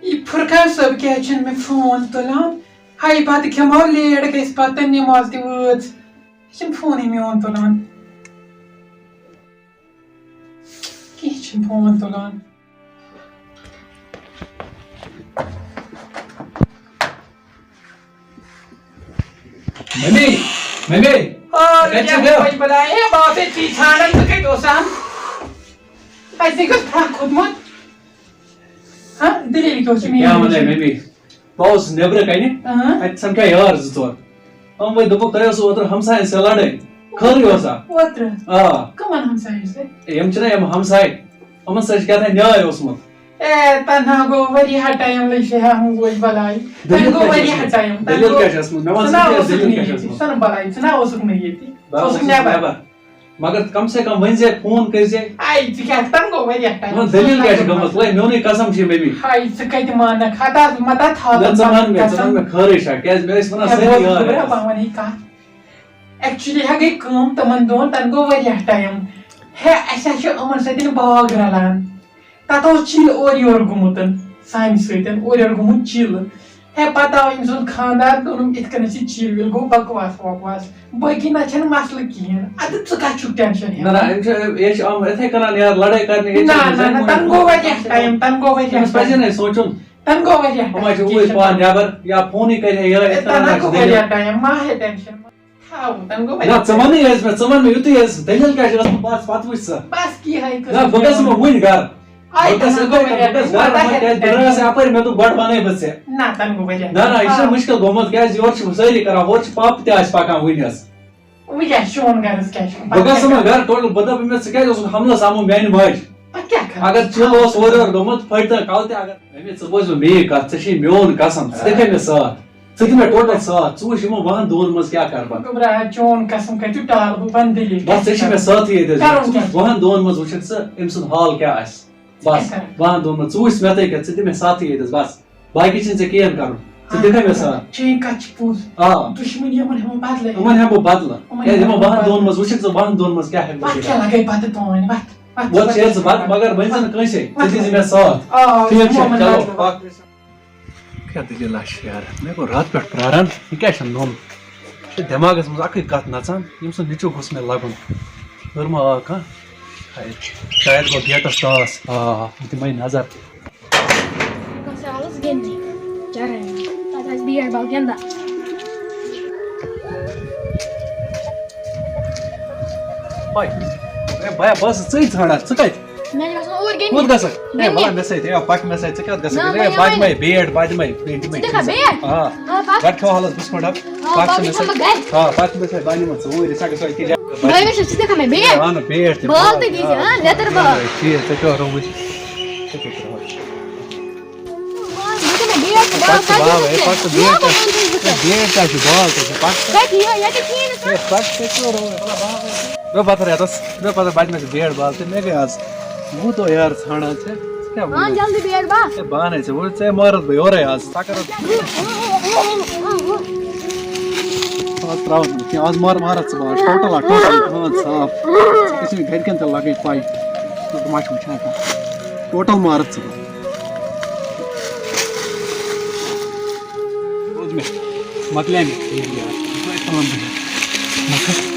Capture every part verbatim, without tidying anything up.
یہِ فرقان صٲب کیٛازِ چھُنہٕ مےٚ فون تُلان؟ ہاے، بَتہٕ کھٮ۪مہو، لیٹ گژھِ، پَتہٕ نٮ۪ماز تہِ وٲژ۔ یہِ چھُنہٕ فونٕے میون تُلان۔ کینٛہہ چھُنہٕ فون تُلان۔ ممی، ممی، آ، کَتہِ چھِ یَتھ بیٚہو؟ وۄنۍ بَلاے، ہے، بہٕ آسے ژٕے ژھانٛڈان، ژٕ کَتہِ اوسہٕ؟ اَسہِ کیُتھ پھرٛکھ کھوٚتمُت؟ ہا، دٔلیٖل کیٛاہ اوس یہِ کیٛاہ میٛٲنۍ وَنَے وٕچھِنۍ؟ ممی؟ بہٕ اوسُس نیٚبرٕ کَنہِ، اۭں۔ اَتہِ سَمکھے یار زٕ ژور۔ یِم وٲتۍ، دوٚپُکھ، تۄہہِ اوسوُ اوترٕ ہمساین سۭتۍ لڑٲے؟ خٲرٕے اوسا؟ اوترٕ؟ آ۔ کٕمن ہمساین سۭتۍ؟ ہے، یِم چھِنہ یِم ہمساے، یِمن سۭتۍ چھِ کیٛاہ تام نیاے اوسمُت۔ اے، تنہا گوٚو واریاہ ٹایم، لٔج ہے ہم گوٚو بلاے۔ دٔلیٖل تۄہہِ گوٚو کیٛاہ چھِ واریاہ ٲسمٕژ؟ ٹایم، تۄہہِ دٔلیٖل گوٚو، کیٛاہ چھِ ٲسمٕژ؟ مےٚ وَن ژٕ ژٕ نہ کیٛاہ اوسُکھ دٔلیٖل نہٕ کیٛاہ چھِ ییٚتی، ٲسمٕژ؟ ژٕ نہ بلاے، ژٕ نہ اوسُکھ نہٕ ییٚتی، ژٕ بہٕ اوسُکھ اوسُس نٮ۪بر۔ نٮ۪بر۔ مگر کم سے کم ؤنۍ زِ، فون کٔرۍ زِ۔ آے، ژٕ کیٛاہ، تَنہٕ گوٚو واریاہ ٹایم۔ وَن، دٔلیٖل کیٛاہ چھِ گٔمٕژ؟ وَلے، میونُے قسم چھِ مےٚ۔ ہاے، ژٕ کَتہِ مانَکھ؟ ہتا، مَتا تھاو نہ، ژٕ وَن مےٚ، ژٕ وَن قسم۔ مےٚ خٲرٕے چھا؟ کیٛازِ مےٚ ٲسۍ وَنان ہے، سٲری بوز یار خبر ٲسۍ۔ پَتہٕ وَنہِ کَتھ۔ Actually، ہا گٔے کٲم، تِمَن دۄہَن، تَنہٕ گوٚو واریاہ ٹایم۔ ہے، اَسہِ ہا چھِ یِمَن سۭتۍ باغ رَلان۔ تَتھ اوس چِل اورٕ یورٕ گوٚمُت، سانہِ سۭتۍ اورٕ یورٕ گوٚمُت چِل۔ ہے، پتہٕ آو أمۍ سُنٛد خانٛدار، دوٚپُن، "یِتھ کٔنۍ چھِ چِل وِل گوٚو بکواس وکواس، باقٕے نہ چھَنہٕ مسلہٕ کِہیٖنۍ۔" اَدٕ ژٕ کَتھ چھُکھ ٹٮ۪نشن نہ، نہ، ہٮ۪وان؟ أمۍ چھِ، یہِ چھِ آمُت یِتھَے کٔنۍ یارٕ لڑٲے کرنہِ، ییٚتہِ نہ، چھِ نہ، نہ، زَنہِ تَنہٕ گوٚو واریاہ ٹایم، تَنہٕ گوٚو واریاہ أمِس پَزِ ٹایم۔ نہٕ سونٛچُن۔ تَنہٕ گوٚو واریاہ یِم حظ چھِ ٹایم۔ اوٗرۍ پانہٕ نٮ۪بر، یا فونٕے کرِ ہے یارٕ، یِتھ کٔنۍ تَنہٕ حظ چھِ گوٚو دٔلیٖل۔ واریاہ ٹایم، مہ ہے ٹٮ۪نشن۔ تھاو، تَنہٕ گوٚو نہ، واریاہ ژٕ ٹایم۔ وَنٕے حظ مےٚ، ژٕ وَن مےٚ یُتُے حظ، دٔلیٖل کیٛاہ چھِ ٲسمٕژ، بَس پَتہٕ وٕچھ ژٕ۔ بَس کیٛاہ ہے نہ، بہٕ گژھٕ وۄنۍ وٕنۍ گرٕ۔ آے، بہٕ گژھٕ تَنہٕ گوٚو یِتھَے کٔنۍ، واریاہ بہٕ گژھٕ ٹایم۔ گرٕ، وۄنۍ کیٛازِ بہٕ درٛایس یَپٲرۍ، مےٚ دوٚپ گۄڈٕ وَنَے بہٕ ژےٚ۔ نہ، تَنہٕ گوٚو واریاہ نہ، نہ، یہِ چھُنہٕ ٹایم۔ مُشکِل گوٚمُت، کیٛازِ یورٕ چھِ سٲری کران، ہورٕ چھِ پاپہٕ تہِ آسہِ پَکان وٕنہِ حظ۔ وۄنۍ کیٛاہ چھُ چون غرض کیٛاہ چھُ؟ بہٕ گژھٕ نہٕ گرٕ ٹوٹل، بہٕ دَپہٕ أمِس، ژٕ کیٛازِ اوسُکھ حملَس آمُت میٛانہِ ماجہِ؟ پَتہٕ کیٛاہ کَرٕ؟ اگر چِل اوس اورٕ یورٕ گوٚمُت، پھٔٹۍ تہٕ کَلہٕ تہِ، اگر أمِس، ژٕ بوز وۄنۍ میٛٲنۍ کَتھ، ژےٚ چھے میون قسم، ژٕ دِکھے مےٚ ساتھ۔ ژٕ دِ مےٚ ٹوٹل ساتھ، ژٕ وٕچھ یِمن وُہن دۄہن منٛز کیٛاہ کرٕ بہٕ۔ گوٚبرا، چون قسم کَتہِ ٹال بہٕ پَنٕنۍ دٔلیٖل بس، کیٛاہ ژےٚ چھِ مےٚ کرٕ؟ ساتھٕے ییٚتہِ حظ کرُن دیُن۔ ژٕ وٕچھ کیٛاہ؟ وُہن دۄہن منٛز وٕچھکھ ژٕ أمۍ سُنٛد حال کیٛاہ آسہِ۔ ژٕ بس، کیٛاہ کرکھ؟ وُہن دۄہن منٛز ژٕ وٕچھ مےٚ تَتہِ کَتہِ، ژٕ دِ مےٚ ساتھٕے ییٚتہِ حظ بس۔ باقٕے چھِنہٕ ژےٚ کِہیٖنۍ کرُن۔ ژٕ دِکھے مےٚ ساتھ۔ چٲنۍ کَتھ چھِ پوٚز۔ آ۔ دُشمنی یِمن ہٮ۪مو بدلہٕ۔ یِمن ہٮ۪مو بدلہٕ۔ یِمن کیٛازِ ہٮ۪مو یِمن وُہن بدلہٕ۔ دۄہن منٛز وٕچھکھ ژٕ، وُہن دۄہن منٛز کیٛاہ ہٮ۪کہٕ بہٕ وَتھ کٔرِتھ؟ کیٛاہ لگے پَتہٕ پانہٕ؟ وَتھ، وَتھ، وَتھ ژٕ ژےٚ ژٕ وَتھ، وَتھ۔ مگر ؤنۍ زِ نہٕ کٲنٛسے۔ ژٕ وَتھ۔ دِ زِ مےٚ ساتھ۔ آ، آ، ٹھیٖک چھا؟ یِمن چلو، بدلہٕ۔ پَک۔ کیٛاہ دٔلیٖلہ چھِ یارٕ؟ مےٚ گوٚو راتہٕ پٮ۪ٹھ پرٛاران، یہِ کیٛاہ چھےٚ نوٚم؟ یہِ چھِ دٮ۪ماغَس منٛز اَکٕے کَتھ نَژان، ییٚمۍ سُنٛد نیٚچوٗ گوٚژھ مےٚ لَگُن۔ ہیوٚر ما آو کانٛہہ؟ شاید، شاید گوٚو گیٹَس ٹاس۔ آ، بہٕ دِمَے نظر۔ بہٕ گژھٕ حالَس گِنٛدنہِ۔ چرٲے۔ تَتہِ آسہِ بیٹ بال گِنٛدان۔ پَے۔ اے بیا، بہٕ ٲسٕس ژٕے ژھانٛڈان، ژٕ کَتہِ؟ مےٚ چھُ گژھُن اوٗرۍ گِنٛدنہِ۔ کوٚت گژھکھ؟ ہے، گِنٛدنہِ۔ وَلہٕ مےٚ سۭتۍ، ہے، پَکھ مےٚ سۭتۍ، ژٕ کَتھ گژھکھ؟ نہ، ہے، مےٚ بہٕ دِمَے یِمَے۔ بیٹ، بہٕ دِمَے، بیٹ دِمَے۔ ژٕ دِکھا بیٹ؟ آ۔ آ، پَکھ۔ گۄڈٕ کھیٚو حالَس بِسکوٗٹ اَکھ۔ آ، پَکھ ژٕ باقٕے مےٚ چھَم بہٕ سۭتۍ۔ گَرِ۔ آ، پَکھ ژٕ مےٚ سۭتۍ، بہٕ اَنہٕ یِمَن ژٕ اوٗرۍ، أسۍ ہا گژھو أکِس جایہِ۔ بہٕ ہے وٕچھِ، ژٕ دِکھا مےٚ بیٹ؟ ہے، اَن نہٕ بیٹ تہِ۔ بال تہِ دیٖزِ، ہاں، لیٚدٕر بال۔ ٹھیٖک، ژےٚ کیٛاہ رووُے؟ ژےٚ کیٛاہ کوٚرُتھ؟ بہٕ دِمے بیٹ تہٕ بال، پَتہٕ ژٕ کَتہِ بال، دِژٕتھ ہے، مےٚ؟ پَتہٕ ژٕ مےٚ بیٹ کیٛاہ؟ ووٚن تُہۍ زٕ ہے، ژٕ۔ بیٹ کیٛاہ چھُ؟ بال کیٛاہ چھِ؟ پَتہٕ ژٕ۔ کَتہِ یہِ؟ ییٚتہِ کِہیٖنۍ نہٕ۔ ہے، پَتہٕ ژٕ کیٛاہ رووُے؟ مطلب، بال کیٛاہ چھِ؟ مےٚ پَتہٕ رٮ۪تَس، مےٚ پَتہٕ بَچہِ مےٚ ژٕ بیٹ بال تہِ۔ مےٚ گٔے آز وُہ دۄہ یارٕ ژھانٛڈان ژےٚ۔ ژٕ کیٛاہ ہاں، وُنہِ؟ جلدی بیٹ بال۔ ہے، بہٕ اَنَے ژےٚ، وۄنۍ ژےٚ مارَتھ بہٕ یورَے آز۔ ژٕ کَرَتھ آز ترٛاوَتھ نہٕ کینٛہہ، آز مار، مارَتھ ژٕ بہٕ آز ٹوٹَل، آ، ٹوٹَل، اَہَن صاف۔ ژٕ گژھِ مےٚ گَرِکٮ۪ن تہِ لَگٕنۍ پَے، تہٕ بہٕ ما چھُس وٕچھان کانٛہہ۔ ٹوٹَل مارَتھ ژٕ بہٕ۔ روٗد مےٚ، مۄکلیٛاے مےٚ۔ مۄکل۔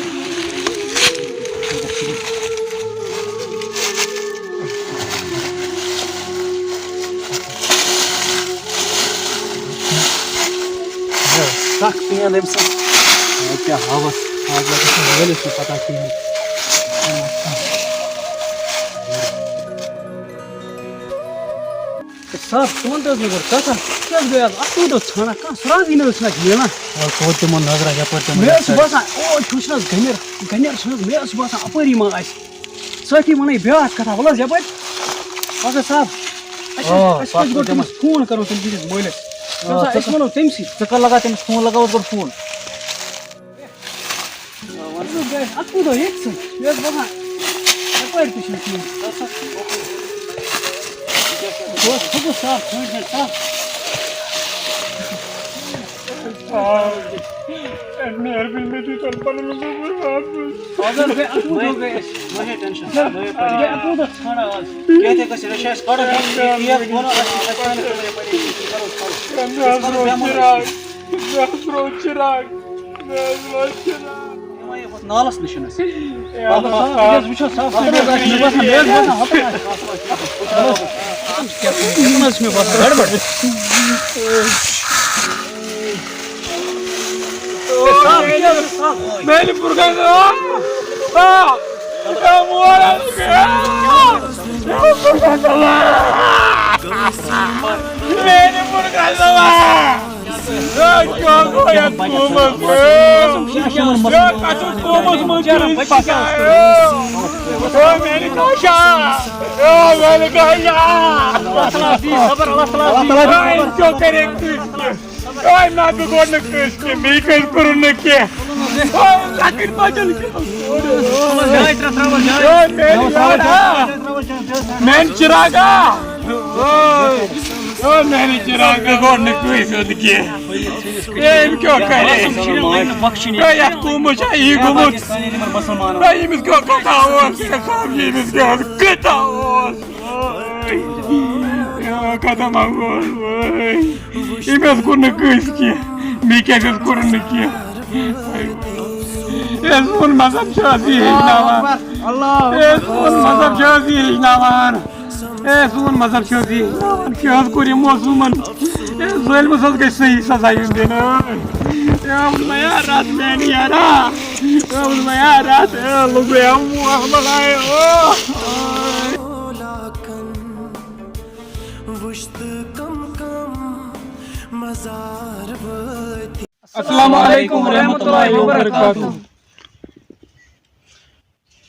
سخ پین أمۍ سٕنٛز۔ وۄنۍ کیٛاہ ہاوَس؟ آز لَگَس نہٕ وٲلِس تہِ پَتہ کِہیٖنۍ۔ صاحب، ژٕ وَن تہٕ حظ مےٚ گۄڈٕ کَتھ اَکھ، ژٕ کیٛاہ حظ گٔیے آز اَتھ کوٗتاہ ژھانٛڈان؟ کانٛہہ سُرازٕے نہٕ حظ چھُنہٕ اَتہِ میلان۔ وَلہٕ توتہِ دِمو نظرا یَپٲرۍ تِمَن مےٚ حظ چھُ یَپٲرۍ۔ باسان، اوے چھُ وٕچھُن حظ گَنٮ۪ر، گَنٮ۪ر چھُنہٕ حظ، مےٚ حظ چھُ باسان اَپٲری ما آسہِ۔ سٲتھی وَنَے بیٛاکھ کَتھا، وَلہٕ حظ یَپٲرۍ۔ پَگاہ صاحب، اَسہِ آ، حظ، اَسہِ پَتہٕ حظ گوٚو کیٛاہ تٔمِس ما-، فون کَرو تٔمِس سٕنٛدِس مٲلِس۔ آ، دَپُن سا، ژٕ أسۍ کَر-، وَنو تٔمسٕے۔ ژٕ کَر لَگاو تٔمِس فون، لَگاوَس گۄڈٕ فون۔ آ، وَن ژٕ، بہٕ آسہٕ اَکُے دۄہ ییٚتہِ سٕے۔ مےٚ حظ باسان، یَپٲرۍ تہِ چھُنہٕ کِہیٖنۍ۔ بہٕ اوسُس تھوٚکُس صاف، ژھٲنٛٹۍ مےٚ صاف۔ مہربٲنی، مےٚ دِیِو تۄہہِ پَنُن موبایل واپس۔ اگر بے اَتھ منٛز گٔے أسۍ، مہ ہیٚیِو ٹٮ۪نشن، مہ ہیٚیِو پریشٲنی۔ بے اَتھ منٛز ژھانڈو آز۔ کیٛاہ تہِ گژھِ، أسۍ چھِ اَسہِ کَڑُن، یہِ پی ایف ووٚن، اَسہِ چھِ اَسہِ پانہٕ خٲطرٕ پریشٲنی، أسۍ کَرو، أسۍ کَرو۔ مےٚ حظ أسۍ کَرو روو بیٚہمُن۔ چِراغ، مےٚ حظ روو چِراغ، مےٚ حظ روو چِراغ۔ یِمَے یوت نالَس نِش چھِنہٕ أسۍ۔ اے اللہ، یہِ حظ وٕچھو صاف صاف، مےٚ باسان، مےٚ حظ باسان، ہۄپٲرۍ آسہِ۔ یِمَن حظ چھِ مےٚ باسان گڑبڑ۔ میانہِ پھُر گژھِ، آ، آ، اے مول، اے مول۔ میانہِ پھُر گژھِ، آ۔ اے، کیٛاہ گوٚو یَتھ قومَس؟ اے، کَتھ قومَس منٛز چھِ أسۍ پَکان؟ اے، میانہِ کاشا، اے، میانہِ کاشا۔ اے، أمۍ کیٛاہ کَرے کٲنٛسہِ؟ اے، نہ، بہٕ گوٚو نہٕ کٲنٛسہِ کینٛہہ، مےٚ کٲنٛسہِ کوٚرُن نہٕ کینٛہہ۔ اے، لۄکٕٹۍ بَچَن کیٛاہ؟ اے، میٛانہِ یارا، میٛانہِ چِراغا۔ اے، اے، میٛانہِ چِراغا، بہٕ گوٚو نہٕ کٲنٛسہِ ہُنٛد کینٛہہ۔ اے، أمۍ کیٛاہ کَرے؟ اے، یَتھ قومَس چھا یی گوٚمُت؟ اے، أمِس کیٛاہ کَتھا اوس؟ أمِس کیٛاہ کَتھا اوس؟ اے، ختم آو، اے۔ أمۍ حظ کوٚر نہٕ کٲنٛسہِ کینٛہہ، مےٚ کیٛازِ حظ کوٚرُن نہٕ کینٛہہ؟ اے، سون مذہب چھُ حظ یہِ ہیٚچھناوان؟ اے، سون مذہب چھُ حظ یہِ ہیٚچھناوان؟ اے، سون مذہب چھُ حظ یہِ ہیٚچھناوان؟ کیٛاہ حظ کوٚر یِمو حظ یِمَن؟ اے، ظٲلمَس حظ گژھِ صحیح سزا یُن دِنہٕ۔ اے، ووٚن مےٚ یار، رَٹھ میٛانہِ یارا۔ اے، ووٚن مےٚ یار، رَٹھ۔ اے، لوٚگ مےٚ یار موہ بَناوُن۔ وٕچھ تہٕ کم کم مزار وٲتۍ۔ السلام علیکم ورحمۃ اللہ وبرکاتہ۔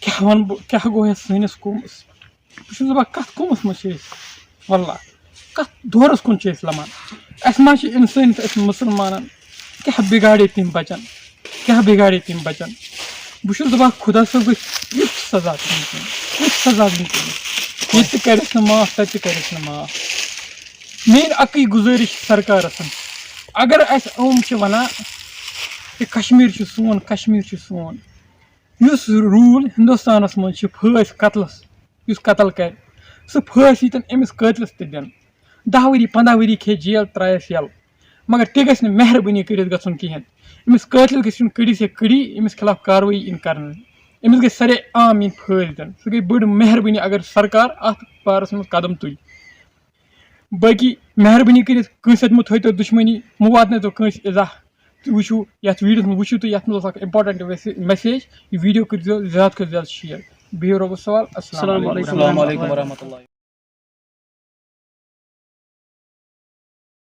کیٛاہ وَنہٕ بہٕ، کیٛاہ گوٚو یَتھ سٲنِس قومَس؟ بہٕ چھُس دَپان، کَتھ قومَس منٛز چھِ أسۍ؟ واللہ، کَتھ دورَس کُن چھِ أسۍ لَمان؟ اَسہِ ما چھِ اِنسٲنیت، اَسہِ مُسلمانَن؟ کیٛاہ بِگاڑے تٔمۍ بَچَن؟ کیٛاہ بِگاڑے تٔمۍ بَچَن؟ بہٕ چھُس دَپان، خۄدا صٲب گژھِ یُتھ سزا دیُن تٔمِس، یُتھ سزا دیُن تٔمِس۔ ییٚتہِ تہِ کَرٮ۪س نہٕ معاف، تَتہِ تہِ کَرٮ۪س نہٕ معاف۔ میٛٲنۍ اَکٕے گُزٲرِش چھِ سرکارَس، اگر اَسہِ یِم چھِ وَنان کہِ کشمیٖر چھُ سون، کشمیٖر چھُ سون، یُس روٗل ہِندُستانَس منٛز چھِ پھٲسۍ قتلَس، یُس قتل کَرِ، سُہ پھٲسۍ ییٖتَن أمِس قٲتلَس تہِ دِنہٕ۔ دَہ ؤری، پنٛداہ ؤری کھیٚیہِ جیل، ترٛایَس یَلہٕ۔ مگر تہِ گژھِ نہٕ مہربٲنی کٔرِتھ گژھُن کِہیٖنۍ۔ أمِس قٲتلَس گژھِ یُن کٔڑِتھ یا کٔڑی، أمِس خلاف کاروٲیی یِن کرنہٕ۔ أمِس گژھِ سرے عام یِن پھٲسۍ دِنہٕ۔ سُہ گٔے بٔڑ مہربٲنی اگر سرکار اَتھ بارَس منٛز قدم تُلہِ۔ باقٕے مہربٲنی کٔرِتھ کٲنٛسہِ سۭتۍ مہٕ تھٲیِو تُہۍ دُشمنی، مہٕ واتنٲیِو تُہۍ کٲنٛسہِ اِزاہ۔ تُہۍ وٕچھِو یَتھ ویٖڈیوَس منٛز، وٕچھِو تُہۍ یَتھ منٛز اوس اَکھ important message۔ یہِ ویٖڈیو کٔرۍزیو زیادٕ کھۄتہٕ زیادٕ share۔ بِہِو رۄبَس حوال۔ السلام السلام علیکم۔ علیکم۔ السلام علیکم ورحمۃ اللہ۔